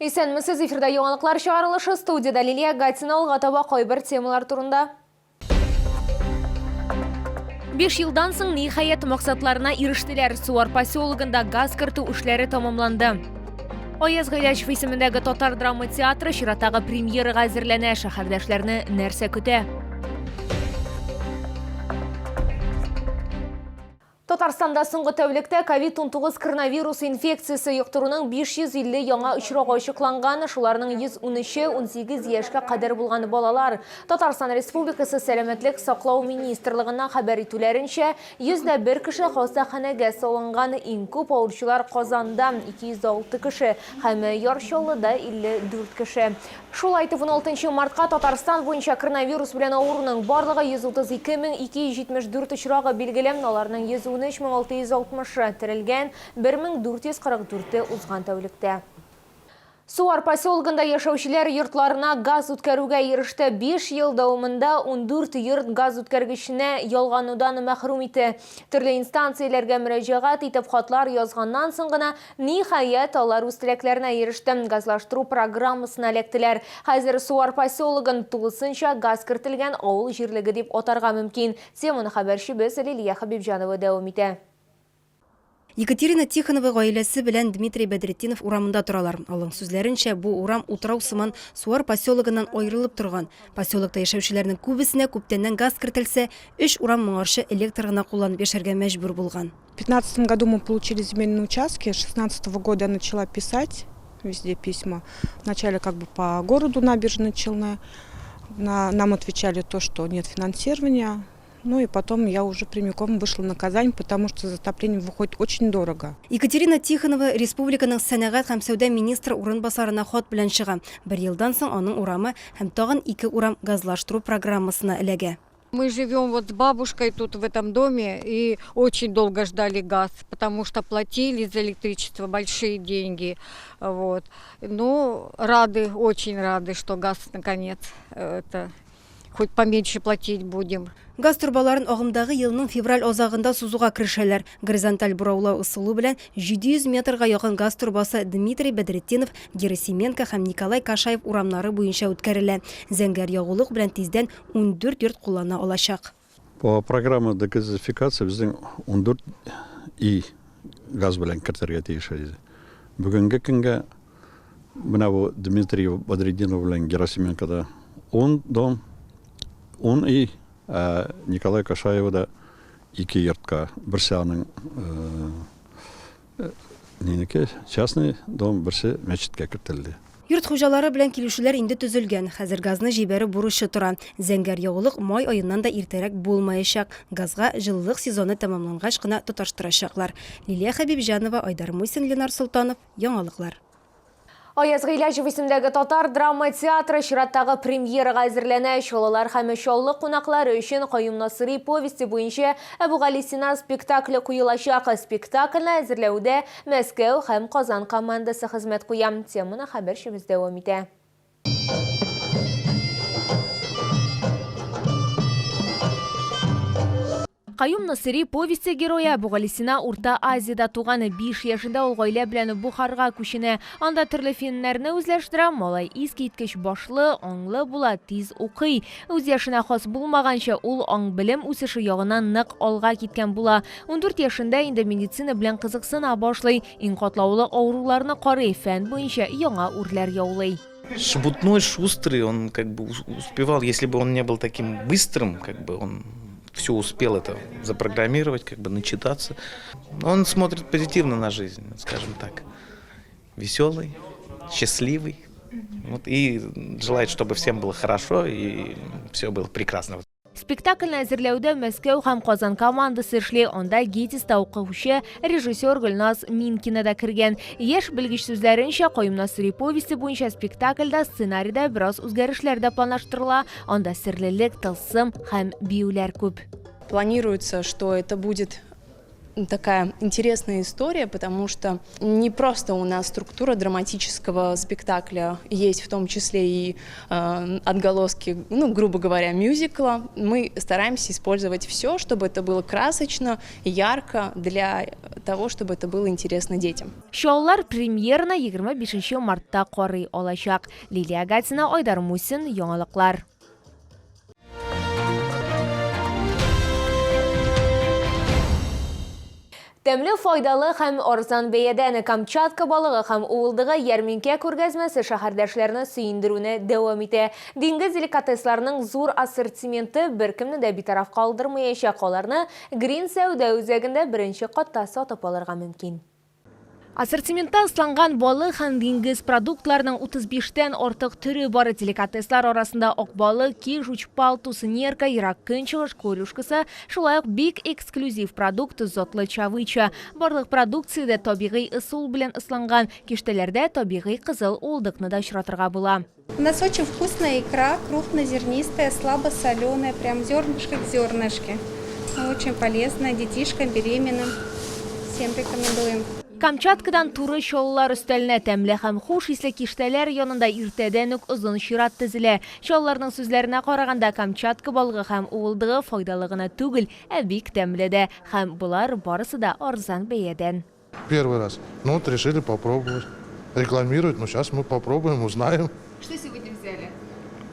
Исәнмесез, эфирда яңалыклар чыгарылышы, студиядә Лилия Гатина. Алга таба кайбер темалар турында. Биш елдан соң ниһаять максатларына ирештеләр. Суар поселогында газ кертү эшләре тәмамланды. Аяз Гыйләҗев исемендәге татар драма театры чираттагы премьерага әзерләнә. Шәһәрдәшләрне нәрсә көтә? Татарстанда соңгы тәүлектә ковид-19 коронавирус инфекциясе йоктыруның 550 яңа очрагы ачыкланган, шуларның 113-е 18 яшькә кадәр булган балалар. Татарстан Республикасы Сәламәтлек саклау министрлыгыннан хәбәр итүләренчә, 101 кеше хастаханәгә салынган, иң күп авыручылар Казанда, 206 кеше, һәм Яр Чаллыда, 54 кеше. Шулай итеп, уналтынчы мартка Татарстан буенча коронавирус белән авыруның барлыгы 132 мең 274 очрагы билгеле, аларның 113 мең 660-ы, терелгән, 1444-е узган тәүлектә. Суар поселогында яшәүчеләр йортларына газ үткәрүгә иреште. Биш ел дәвамында 14 йорт газ үткәргеченә ялганудан мәхрүм ите. Төрле инстанцияләргә мөрәҗәгать итеп хатлар язганнан соң гына Ниһаять, алар үз теләкләренә иреште, газлаштыру программасына эләктеләр. Хәзер Суар поселогын тулысынча газ кертелгән авыл җирлеге дип атарга мөмкин. Теманы хәбәрчебез Лилия Хәбибҗанова дәвам итә. Екатерина Тихонова гаиләсе белән Дмитрий Бәдретдинов урамында торалар. Алың сүзләренчә, бу урам утрау сыман Суар поселогыннан аерылып торган. Поселокта яшәүчеләрнең күбесенә күптәннән газ кертелсә, өч урам моңарчы электр гына кулланып яшәргә мәҗбүр булган. В пятнадцатом году мы получили земельные участки, с шестнадцатого года я начала писать везде письма. Вначале как бы по городу Набережные Челны. На, нам отвечали то, что нет финансирования. Ну и потом я уже прямиком вышла на Казань, потому что за отопление выходит очень дорого. Екатерина Тихонова республиканың сәнәгать һәм сәүдә министры урынбасарына хат белән чыга. Бер елдан соң аның урамы һәм тагын ике урам газлаштыру программасына эләгә. Мы живем вот с бабушкой тут в этом доме и очень долго ждали газ, потому что платили за электричество большие деньги. Вот. Ну, рады, очень рады, что газ наконец это хоть поменьше платить будем. Газ торбаларын агымдагы елның февраль азагында сузуга керешәләр. Горизонталь бораулау ысулы белән 700 метрга якын газ торбасы Дмитрий Бәдретдинов, Герасименко һәм Николай Кашаев урамнары буенча үткәрелә. Зәңгәр ягулык белән тиздән 14 йорт куллана алачак. По программа догазификация безнең 14 өй газ белән кертергә тиеш иде. Бүгенге көнгә менә бу Дмитрий Бадретдинов белән Герасименкода 10 дом, 10 өй, ә Николай Кашаевада ике йортка, берсе аның Нинеке частный дом, берсе мәчеткә кертелде. Йорт хуҗалары белән килешүләр инде төзелгән. Хәзер газны җибәрү бурычы тора. Зәңгәр ягулык май аеннан да иртәрәк булмаячак. Газга җылылык сезоны тәмамлангач кына тоташтырачаклар. Лилия Хәбибҗанова, Айдар Мусин, Ленар Солтанов, Яңалыклар. Аяз Гыйләҗев исемендәге татар драма театры чираттагы премьерага әзерләнә. Чаллылар һәм Чаллы кунаклары өчен Каюм Насыйри повесте буенча Әбүгалисина спектакле куелачак. Спектакльне әзерләүдә Мәскәү һәм Казан командасы хезмәт куя. Теманы хәбәрчебез дәвам итә. Каюм Насыйри повесте герое Әбүгалисина Урта Азиядә туган. 5 яшендә ул гаилә белән Бухарга күченә. Анда төрле фәннәрне үзләштерә, малай искиткеч башлы, аңлы була, тиз укый. Үз яшенә хас булмаганча, ул аң-белем үсеше ягыннан нык алга киткән була. 14 яшендә инде медицина белән кызыксына башлый, иң катлаулы авыруларны карый, фән буенча яңа үрләр яулый. Шебутной, шустрый, он как бы успевал, если бы он не был таким быстрым, как бы он все успел это запрограммировать, как бы начитаться. Он смотрит позитивно на жизнь, скажем так. Веселый, счастливый. Вот, и желает, чтобы всем было хорошо и все было прекрасно. Спектакльне әзерләүдә Мәскәү һәм Казан командасы эшли, анда ГИТИСта укучы режиссер Гөлназ Минкина да кергән. Яшь белгеч сүзләренчә, Каюм Насыйри повесте буенча спектакльдә сценарийда бераз үзгәрешләр дә планлаштырыла, анда серлелек, тылсым һәм биюләр күп. Планируется, что это будет Такая интересная история, потому что не просто у нас структура драматического спектакля есть, в том числе и отголоски, ну, грубо говоря, мюзикла. Мы стараемся использовать все, чтобы это было красочно, ярко, для того, чтобы это было интересно детям. Чаллылар премьераны 25 мартта карый алачак. Лилия Гатина, Айдар Мусин, Яңалыклар. Тәмле, файдалы һәм арзан бәядән Камчатка балыгы һәм уылдыгы ярминкә күргәзмәсе шәһәрдәшләрне сөендерүне дәвам итә. Диңгез деликатесларының зур ассортименты беркемне дә битараф калдырмаячак. Аларны Грин сәүдә үзәгендә беренче катта сатып алырга мөмкин. Ассортиментта ысланган балык һәм диңгез продуктларының 35 тән артык төре бар. Деликатеслар арасында ак балык, кижуч, палтус, нерка, Ерак Көнчыгыш корюшкасы, шулай ук бик эксклюзив продукт затлы чавыча. Барлык продукция дә табигый ысул белән ысланган. Киштәләрдә табигый кызыл уылдыкны да очратырга була. У нас очень вкусная икра, крупнозернистая, слабосоленая, прям зернышко к зернышке. Очень полезная детишкам, беременным. Всем рекомендуем. Камчаткадан туры Чаллылар өстәленә тәмле һәм хуш исле киштәләр янында иртәдән үк озын чират тезелә. Чаллыларның сүзләренә караганда, Камчатка балыгы һәм уылдыгы файдалы гына түгел, ә бик тәмле дә. Һәм болар барысы да арзан бәядән. Первый раз. Ну вот решили попробовать. Рекламируют, но сейчас мы попробуем, узнаем. Что сегодня взяли?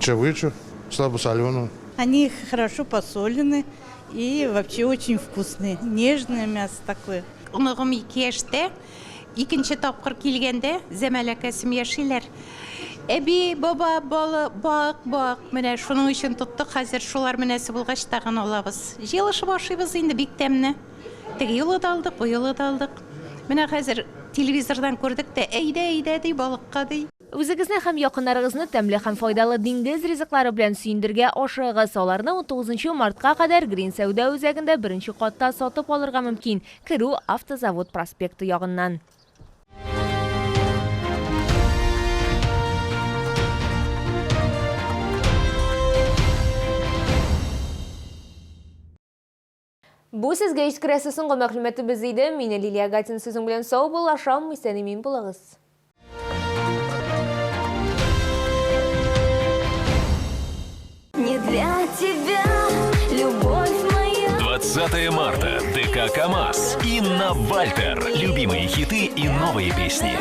Чавычу, слабосоленую. Они хорошо посолены и вообще очень вкусные. Нежное мясо такое. Оныгым 2 яшьтә, икенче тапкыр килгәндә зәмәләкәсем яшиләр. Әби, баба, бала, бак, бак. Менә шуның өчен тоттык, хәзер шулар менәсе булгач тагын алабыз. Җыелышып ашыйбыз инде бик тәмле. Теге юлы да алдык, бу юлы да алдык. Менә хәзер телевизордан күрдек тә, әйдә, әйдә ди, балыкка ди. Үзегезне һәм якыннарыгызны тәмле һәм файдалы диңгез ризыклары белән сөендергә ашыгыгыз. Аларны 19 мартка кадәр Грин сәүдә үзәгендә беренче катта сатып алырга мөмкин. Керү Автозавод проспекты ягыннан. Бу сезгә җиткерәсе соңгы мәгълүматыбыз иде. Мин Лилия Гатин сезнең белән саубуллашам. Исән-имин булыгыз. Не для тебя, любовь моя. 20 марта. ДК КамАЗ. Инна Вальтер. Любимые хиты и новые песни.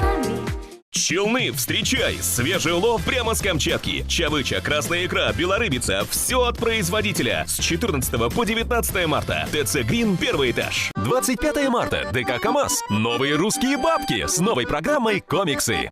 Челны, встречай! Свежий улов прямо с Камчатки. Чавыча, красная икра, белорыбица. Все от производителя. С 14 по 19 марта. ТЦ Грин, первый этаж. 25 марта. ДК КамАЗ. Новые русские бабки с новой программой «Комиксы».